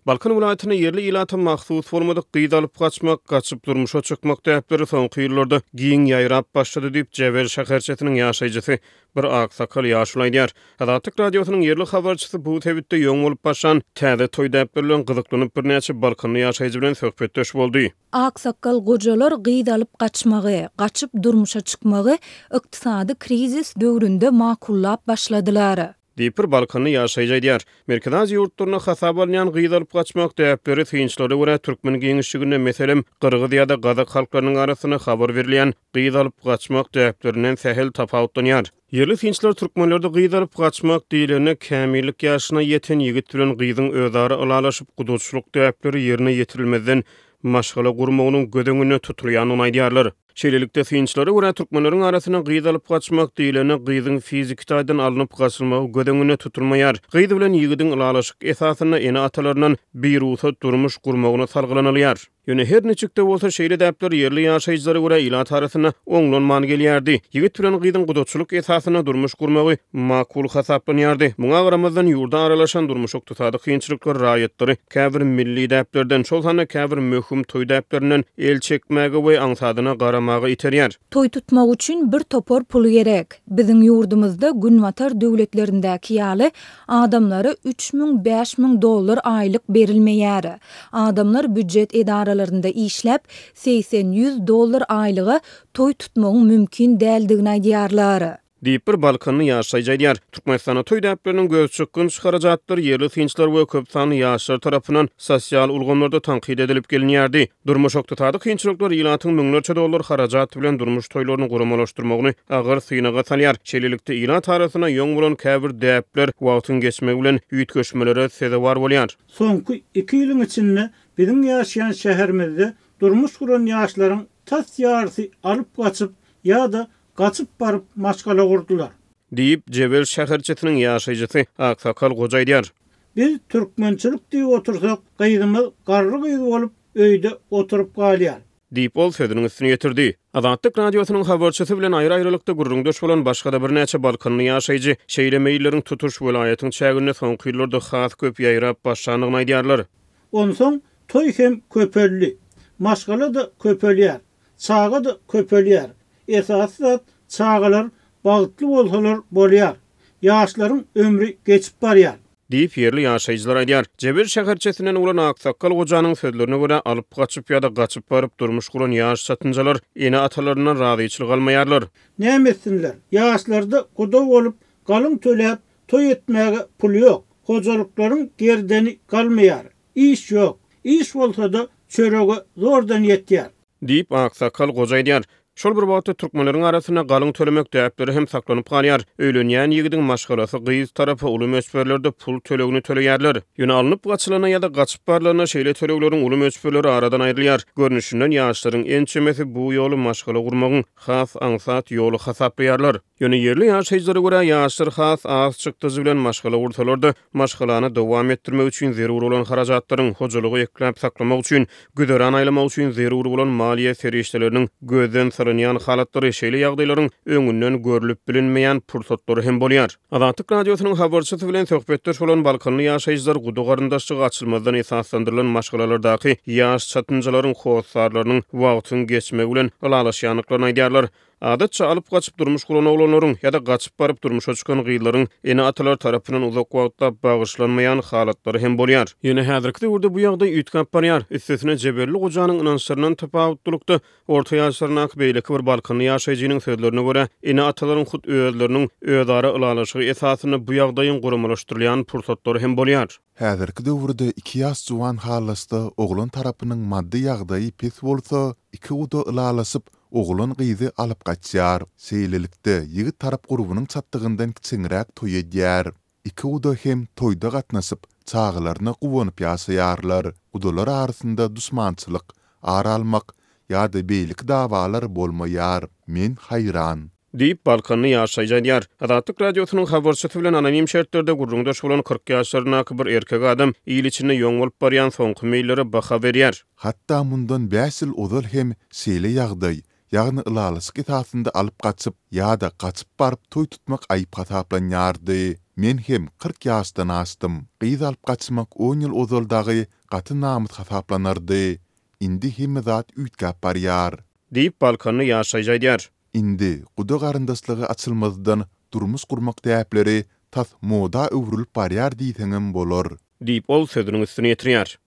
Balkan welaýatynda ýerli ilata mahsus bolmadyk gyz alyp gaçmak, gaçyp durmuşa çykmak däpleri soňky ýyllarda giň ýaýrap başlady diýip, Jebel şäherçesiniň ýaşaýjysy, bir aksakgal ýaşuly aýdýar. Azatlyk Radiosynyň ýerli habarçysy bu sebitde ýoň bolup başlan täze toý däpleri bilen gyzyklanyp, birnäçe balkanly ýaşaýjy bilen söhbetdeş boldy. Aksakgal gojalar gyz alyp gaçmagy, gaçyp durmuşa çykmagy ykdysady krizis döwründe makullap başladylar. Diýip, bir balkanly ýaşaýjy aýdýar. Merkezi Aziýa ýurtlarynda hasaba alynýan gyz alyp gaçmak däpleri synçylara görä türkmen giňişliginde, meselem, gyrgyz ýa-da gazak halklarynyň arasynda habar berilýän gyz alyp gaçmak däplerinden sähel tapawutlanýar. Ýerli synçylar türkmenlerde gyz alyp gaçmak diýlende kämillik ýaşyna ýeten ýigit bilen gyzyň özara ylalaşyp gudaçylyk däpleri ýerine ýetirilmezden maşgala gurmagynyň göz öňünde tutulýandygyny aýdýarlar. Şeýlelikde, synçylara görä, türkmenleriň arasynda gyz alyp gaçmak diýlende, gyzyň fiziki taýdan alnyp gaçylmagy göz öňünde tutulmaýar. Gyz bilen ýigidiň ylalaşyk esasynda ene-atalaryndan birugsat durmuş gurmagyna salgylanylýar. Ýöne her niçik-de bolsa, şeýle däpler ýerli ýaşaýjylara görä ilat arasynda oňlanman gelýärdi. Ýigit bilen gyzyň gudaçylyk esasynda durmuş gurmagy makul hasaplanýardy. Muňa garamazdan, ýurda aralaşan durmuş-ykdysady kynçylyklar raýatlary käbir milli däplerden, şol sanda käbir möhüm toý däplerinden el çekmäge we aňsadyna garamaga iterýär. Toý tutmak üçin bir topar pul gerek. Biziň ýurdumyzda günbatar döwletlerindäki ýaly adamlara 3000, 5000 dollar aýlyk berilmeýär. Adamlar býujet edaralarynda işläp, segsen, ýüz dollar aýlyga toý tutmagyň mümkin däldigini aýdýarlar. Diýip, bir balkanly ýaşaýjy aýdýar. Türkmenistanda toý däpleriniň gözçykgynç harajatlary ýerli synçylar we köp sanly ýaşlar tarapyndan sosial ulgamlarda tankyt edilip gelinýärdi. Durmuş-ykdysady kynçylyklar ilatyň müňlerçe dollar harajat bilen durmuş toýlaryny guramalaşdyrmagyny agyr synaga salýar. Şeýlelikde, ilat arasynda ýoň bolan käbir däpler wagtyň geçmegi bilen üýtgeşmelere sezewar bolýar. Soňky iki ýylyň içinde biziň ýaşaýan şäherimizde durmuş guran ýaşlaryň tas ýarysy alyp gaçyp ýa-da Gaçyp baryp maşgala gurdular. Diýip, Jebel şäherçesiniň ýaşaýjysy aksakgal goja aýdýar. Biz türkmençilik diýip otursak, gyzymyz garry gyz bolup öýde oturyp galýar. Diýip, ol sözüniň üstüni ýetirdi. Azatlyk Radiosynyň habarçysy bilen aýry-aýrylykda gürrüňdeş bolan başga-da birnäçe balkanly ýaşaýjy şeýle meýilleriň tutuş welaýatyň çäginde soňky ýyllarda has köp ýaýrap başlandygyny aýdýarlar. Onsoň toý hem köpeldi. Maşgala-da köpelýär. Çaga-da köpelýär. Esasy zat çagalar bagtly bolsalar bolýar. Ýaşlaryň ömri geçip barýar. Diýip, ýerli ýaşaýjylar aýdýar. Jebel şäherçesinden bolan aksakgal gojanyň sözlerine görä, alyp gaçyp ýa-da gaçyp baryp durmuş guran ýaş çatynjalar ene-atalaryndan razyçylyk almaýarlar. Näme etsinler? Ýaşlarda guda bolup, galyň töläp, toý etmäge pul ýok. Hojalyklaryň gerdeni galmaýar. Iş ýok. Iş bolsa-da, çörege zordan ýetýär. Diýip, aksakgal goja aýdýar. Şol bir wagtda türkmenleriň arasynda galyň tölemek däpleri hem saklanyp galýar. Öýlenýän ýigidiň maşgalasy gyz tarapa uly möçberlerde pul tölegini töleýärler. Ýöne alnyp gaçylanda ýa-da gaçyp barlanda şeýle tölegleriň uly möçberleri aradan aýrylýar. Görnüşinden ýaşlaryň ençemesi bu ýoly maşgala gurmagyň has aňsat ýoly hasaplaýarlar. Ýöne ýerli ýaşaýjylara görä, ýaşlar has az çykdajy bilen maşgala gursalar-da, maşgalany dowam etdirmek üçin zerur bolan harajatlaryň, hojalygy ekläp-saklamak üçin, güzeran aýlamak üçin zerur bolan maliýe serişdeleriniň gözden salynýan halatlary, şeýle ýagdaýlaryň öňünden görlüp bilinmeýän pursatlary hem bolýar. Azatlyk Radiosynyň habarçysy bilen söhbetdeş bolan balkanly ýaşaýjylar guda-garyndaşlygy açylmazdan esaslandyrylan maşgalalardaky ýaş çatynjalaryň hossarlarynyň wagtyň geçmegi bilen ylalaşýandyklaryny aýdýarlar. Adatça alyp gaçyp durmuş guran oglanlaryň ýa-da gaçyp baryp durmuşa çykan gyzlaryň ene-atalary tarapyndan uzak wagtlap bagyşlanmaýan halatlary hem bolýar. Ýöne häzirki döwürde bu ýagdaý üýtgäp barýar. Üstesine Jebelli gojanyň ynançlaryndan tapawutlylykda, orta ýaşlaryndaky beýleki bir balkanly ýaşaýjynyň sözlerine görä, ene-atalaryň hut özleriniň özara ylalaşygy esasynda bu ýagdaýyň guramalaşdyrylýan pursatlary hem bolýar. Häzirki döwürde iki ýaş juwan halaşsa, oglan tarapynyň maddy ýagdaýy pes bolsa, iki guda ylalaşyp, Oglan gyzy alyp gaçýar. Şeýlelikde, ýigit tarap gurbunyň çatdygyndan kiçeňräk toý edýär. Iki guda hem toýda gatnaşyp, çagalaryna guwanyp ýaşaýarlar. Gudalar arasynda duşmançylyk, ar almak ýa-da beýleki dawalar bolmaýar. Men haýran. Diýip, balkanly ýaşaýjy aýdýar. Azatlyk Radiosynyň habarçysy bilen anonim şertlerde gürrüňdeş bolan 40 ýaşlaryndaky bir erkek adam il içinde ýoň bolup barýan soňky meýillere baha berýär. Hatda mundan bäş ýyl ozal hem şeýle ýagdaý, ýagny ylalaşyk esasynda alyp gaçyp ýa-da gaçyp baryp toý tutmak aýyp hasaplanýardy. Men hem 40 ýaşdan aşdym. Gyz alyp gaçmak on ýyl ozal dagy gaty namys hasaplanardy. Indi hemme zat üýtgäp barýar. Diýip, balkanly ýaşaýjy aýdýar. Indi guda garyndaşlygy açylmazdan durmuş gurmak däpleri tas moda öwrülip barýar diýseňem bolar. Diýip, ol sözüniň üstüni ýetirýär.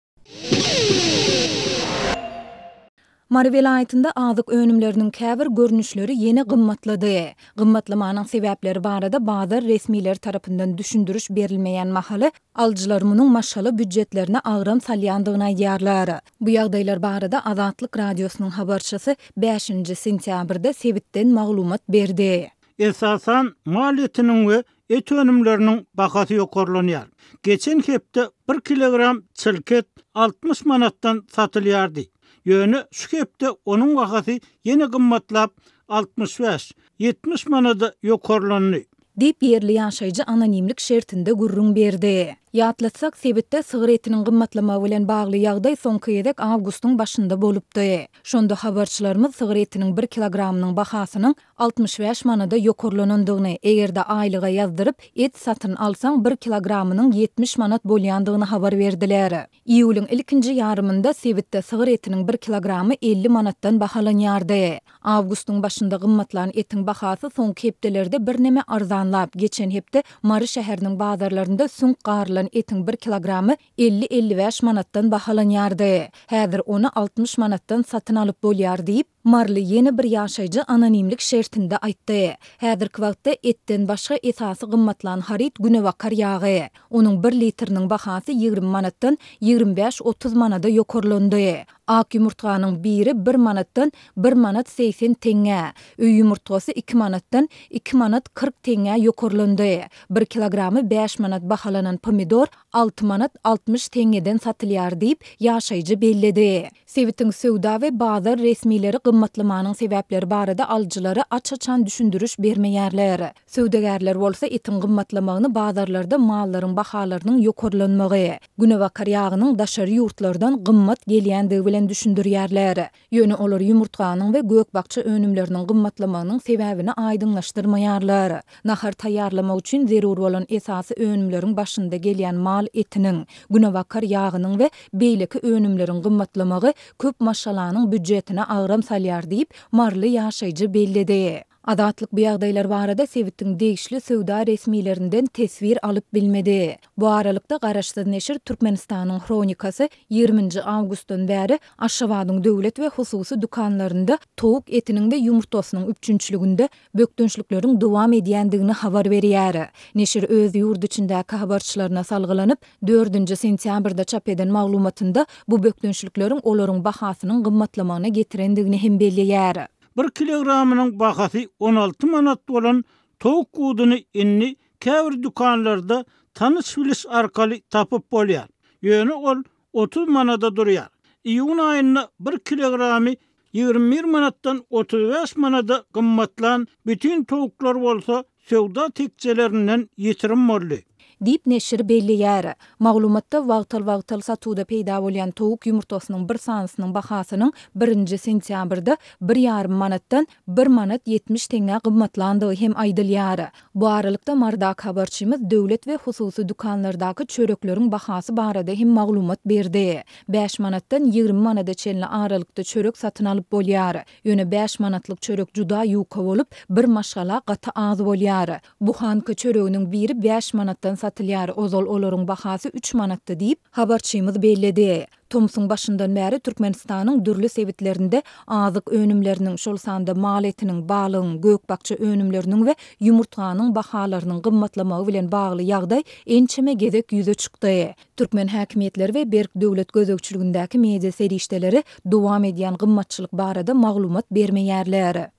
Mary welaýatynda azyk önümleriniň käbir görnüşleri ýene gymmatlady. Gymmatlamanyň sebäpleri barada bazar resmileri tarapyndan düşündiriş berilmeýän mahaly, alyjylar munuň maşgala býujetlerine agram salýandygyny aýdýarlar. Bu ýagdaýlar barada Azatlyk Radiosynyň habarçysy bäşinji sentýabrda sebitden maglumat berdi. Esasan, mal etiniň we et önümleriniň bahasy ýokarlanýar. Geçen hepde bir kilogram çilki et 60 manatdan satylýardy. Ýöne şu hepde onuň bahasy ýene gymmatlap, 65, 70 manada ýokarlandy. Diýip, ýerli ýaşaýjy anonimlik şertinde gürrüň berdi. Ýatlatsak, sebitde sygyr etiniň gymmatlamagy bilen bagly ýagdaý soňky gezek awgustyň başynda bolupdy. Şonda habarçylarymyz sygyr etiniň bir kilogramynyň bahasynyň 65 manada ýokarlanandygyny, eger-de aýlyga ýazdyryp, et satyn alsaň, bir kilogramynyň 70 manat bolýandygyny habar berdiler. Iýulyň ilkinji ýarymynda sebitde sygyr etiniň bir kilogramy 50 manatdan bahalanýardy. Awgustyň başynda gymmatlan etiň bahasy soňky hepdelerde birneme arzanlap, geçen hepde Mary şäheriniň bazarlarynda süňk garylan etiň bir kilogramy 50-55 manatdan bahalanýardy. Häzir ony 60 manatdan satyn alyp bolýar diýip, Maryly ýene bir ýaşaýjy anonimlik şertinde aýtdy. Häzirki wagtda etden başga esasy gymmatlan haryt günebakar ýagy. Onuň bir litriniň bahasy 20 manatdan 25-30 manada ýokarlandy. Ak ýumurtganyň biri bir manatdan bir manat 80 teňňä, öý ýumurtgasy iki manatdan iki manat 40 teňňä ýokarlandy. Bir kilogramy bäş manat bahalanan pomidor alty manat 60 teňňeden satylýar diýip, ýaşaýjy belledi. Sebitiň söwda we bazar resmileri gymmatlamanyň sebäpleri barada alyjylara aç-açan düşündiriş bermeýärler. Söwdagärler bolsa etiň gymmatlamagyny bazarlarda mallaryň bahalarynyň ýokarlanmagy, günebakar ýagynyň daşary ýurtlardan gymmat gelýändigi bilen düşündirýärler. Ýöne olar ýumurtganyň we gök-bakja önümleriniň gymmatlamagynyň sebäbini aýdyňlaşdyrmaýarlar. Nahar taýýarlamak üçin zerur bolan esasy önümleriň başynda gelýän mal etiniň, günebakar ýagynyň we beýleki önümleriň gymmatlamagy köp maşgalanyň býujetine agram salýar diýip, maryly ýaşaýjy belledi. Azatlyk bu ýagdaýlar barada sebitiň degişli söwda resmilerinden teswir alyp bilmedi. Bu aralykda, garaşsyz neşir Türkmenistanyň Hronikasy ýigriminji awgustdan bäri Aşgabadyň döwlet we hususy dükanlarynda towuk etiniň we ýumurtgasynyň üpjünçiliginde bökdençlikleriň dowam edýändigini habar berýär. Neşir öz ýurt içindäki habarçylaryna salgylanyp, dördünji sentýabrda çap eden maglumatynda bu bökdençlikleriň olaryň bahasynyň gymmatlamagyna getirendigini hem belleýär. Bir kilogramynyň bahasy 16 manat bolan towuk buduny indi käbir dükanlarda tanyş-biliş arkaly tapyp bolýar. Ýöne ol 30 manada durýar. Iýun aýynda bir kilogramy 21 manatdan 35 manada gymmatlan bütin towuklar bolsa söwda tekjelerinden ýitirim boldy. Diýip, neşir belleýär. Maglumatda wagtal-wagtal satuwda peýda bolýan towuk ýumurtgasynyň bir sanysynyň bahasynyň birinji sentýabrda bir ýarym manatdan bir manat 70 teňňä gymmatlandygy hem aýdylýar. Bu aralykda, Marydaky habarçymyz döwlet we hususy dükanlardaky çörekleriň bahasy barada hem maglumat berdi. Bäş manatdan 20 manada çenli aralykda çörek satyn alyp bolýar. Ýöne bäş manatlyk çörek juda ýuka bolup, bir maşgala gaty az bolýar. Buhanka çöreginiň biri bäş manatdan satylýar, ozal olaryň bahasy üç manatdy diýip, habarçymyz belledi. Tomsuň başyndan bäri Türkmenistanyň dürli sebitlerinde azyk önümleriniň, şol sanda mal etiniň, balygyň, gök-bakja önümleriniň we ýumurtganyň bahalarynyň gymmatlamagy bilen bagly ýagdaý ençeme gezek ýüze çykdy. Türkmen häkimiýetleri we berk döwlet gözegçiligindäki media serişdeleri dowam edýän gymmatçylyk barada maglumat bermeýärler.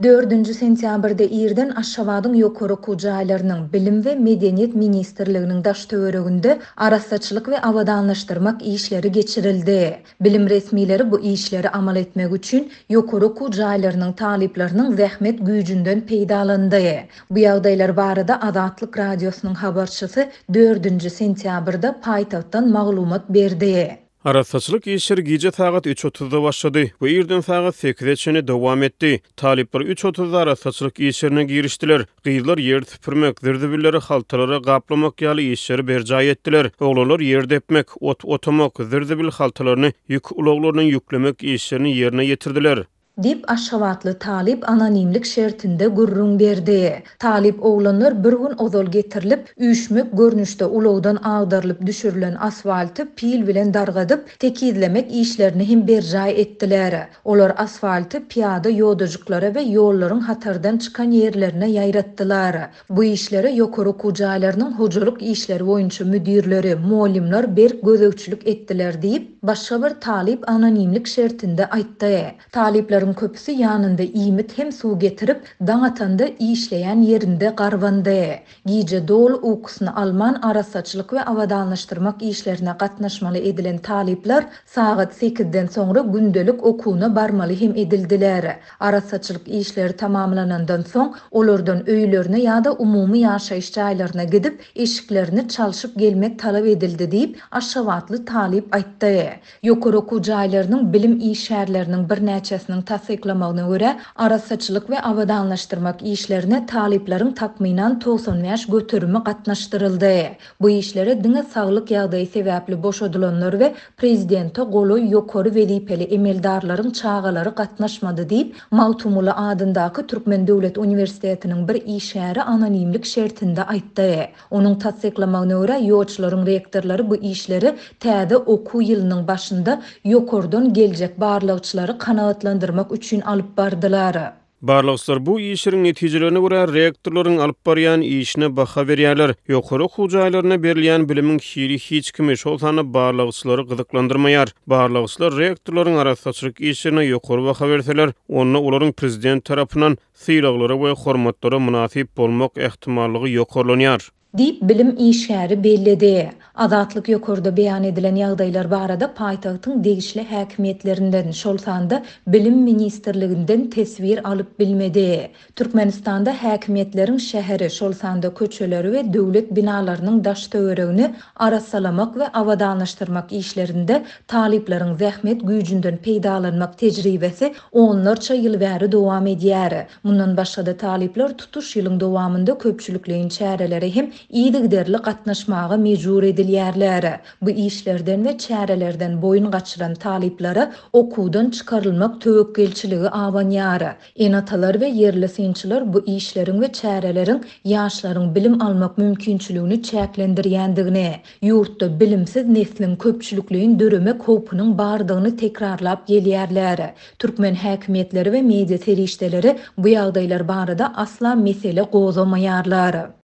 Dördünji sentýabrda irden Aşgabadyň ýokary okuw jaýlarynyň, Bilim we Medeniýet ministrliginiň daş-töwereginde arassaçylyk we abadanlaşdyrmak işleri geçirildi. Bilim resmileri bu işleri amal etmek üçin ýokary okuw jaýlarynyň talyplarynyň zähmet güýjünden peýdalandy. Bu ýagdaýlar barada Azatlyk Radiosynyň habarçysy dördünji sentýabrda paýtagtdan maglumat berdi. Arassaçylyk işleri gije sagat üç otuzda başlady we irden sagat sekize çenli dowam etdi. Talyplar üç otuzda arassaçylyk işlerine girişdiler. Gyzlar ýer süpürmek, zir-zibilleri haltalara gaplamak ýaly işleri berjaý etdiler. Oglanlar ýer depmek, ot otamak, zir-zibil haltalaryny ýük ulaglaryna ýüklemek işlerini ýerine ýetirdiler. Diýip, aşgabatly talyp anonimlik şertinde gürrüň berdi. Talyp oglanlar bir gün ozal getirilip, üýşmek görnüşde ulagdan agdarylyp düşürilen asfalty pil bilen dargadyp, tekizlemek işlerini hem berjaý etdiler. Olar asfalty pyýada ýodajyklara we ýollaryň hatardan çykan ýerlerine ýaýratdylar. Bu işlere ýokary okuw jaýlarynyň hojalyk işleri boýunça müdirleri, mugallymlar berk gözegçilik etdiler diýip, başga bir talyp anonimlik şertinde aýtdy. Talyplaryň köpüsi ýanynda iýmit hem suw getirip, daň atanda işleýän ýerinde garbandy. Gije doly ukusyny alman arassaçylyk we abadanlaşdyrmak işlerine gatnaşmaly edilen talyplar sagat sekizden soňra gündelik okuwyna barmaly hem edildiler. Arassaçylyk işleri tamamlanandan soň, olardan öýlerine ýa-da umumy ýaşaýyş jaýlaryna gidip, eşiklerini çalşyp gelmek talap edildi diýip, aşgabatly talyp aýtdy. Ýokary okuw jaýlarynyň bilim işgärleriniň birnäçesiniň tassyklamagyna görä, arassaçylyk we abadanlaşdyrmak işlerine talyplaryň takmynan 95 göterimi gatnaşdyryldy. Bu işlere diňe saglyk ýagdaýy sebäpli boşadylanlar we prezidente golaý ýokary wezipeli emeldarlaryň çagalary gatnaşmady diýip, Magtymguly adyndaky Türkmen döwlet uniwersitetiniň bir işgäri anonimlik şertinde aýtdy. Onuň tassyklamagyna görä, ýoçlaryň rektorlary bu işleri täze okuw ýylynyň başynda ýokardan geljek barlagçylary kanagatlandyrmak üçin alyp bardylar. Barlagçylar bu işleriň netijelerine görä rektorlaryň alyp barýan işine baha berýärler. Ýokary okuw jaýlarynda berilýän bilimiň hili hiç kimi, şol sanda barlagçylary gyzyklandyrmaýar. Barlagçylar rektorlaryň arassaçylyk işlerine ýokary baha berseler, onda olaryň prezident tarapyndan sylaglara we hormatlara mynasyp bolmak ähtimallygy ýokarlanýar. Diýip, bilim işgäri belledi. Azatlyk ýokarda beýan edilen ýagdaýlar barada paýtagtyň degişli häkimiýetlerinden, şol sanda Bilim ministrliginden teswir alyp bilmedi. Türkmenistanda häkimiýetleriň şäheri, şol sanda köçeleri we döwlet binalarynyň daş-töweregini arassalamak we abadanlaşdyrmak işlerinde talyplaryň zähmet güýjünden peýdalanmak tejribesi onlarça ýyl bäri dowam edýär. Mundan başga-da talyplar tutuş ýylyň dowamynda köpçülikleýin çärelere hem yzygiderli gatnaşmaga mejbur edilýärler. Bu işlerden we çärelerden boýun gaçyran talyplara okuwdan çykarylmak töwekgelçiligi abanýar. Ene-atalar we ýerli synçylar bu işleriň we çäreleriň ýaşlaryň bilim almak mümkinçiligini çäklendirýändigini, ýurtda bilimsiz nesliň köpçülikleýin döremek howpunyň bardygyny tekrarlap gelýärler. Türkmen häkimiýetleri we media serişdeleri bu ýagdaýlar barada asla mesele gozgamaýarlar.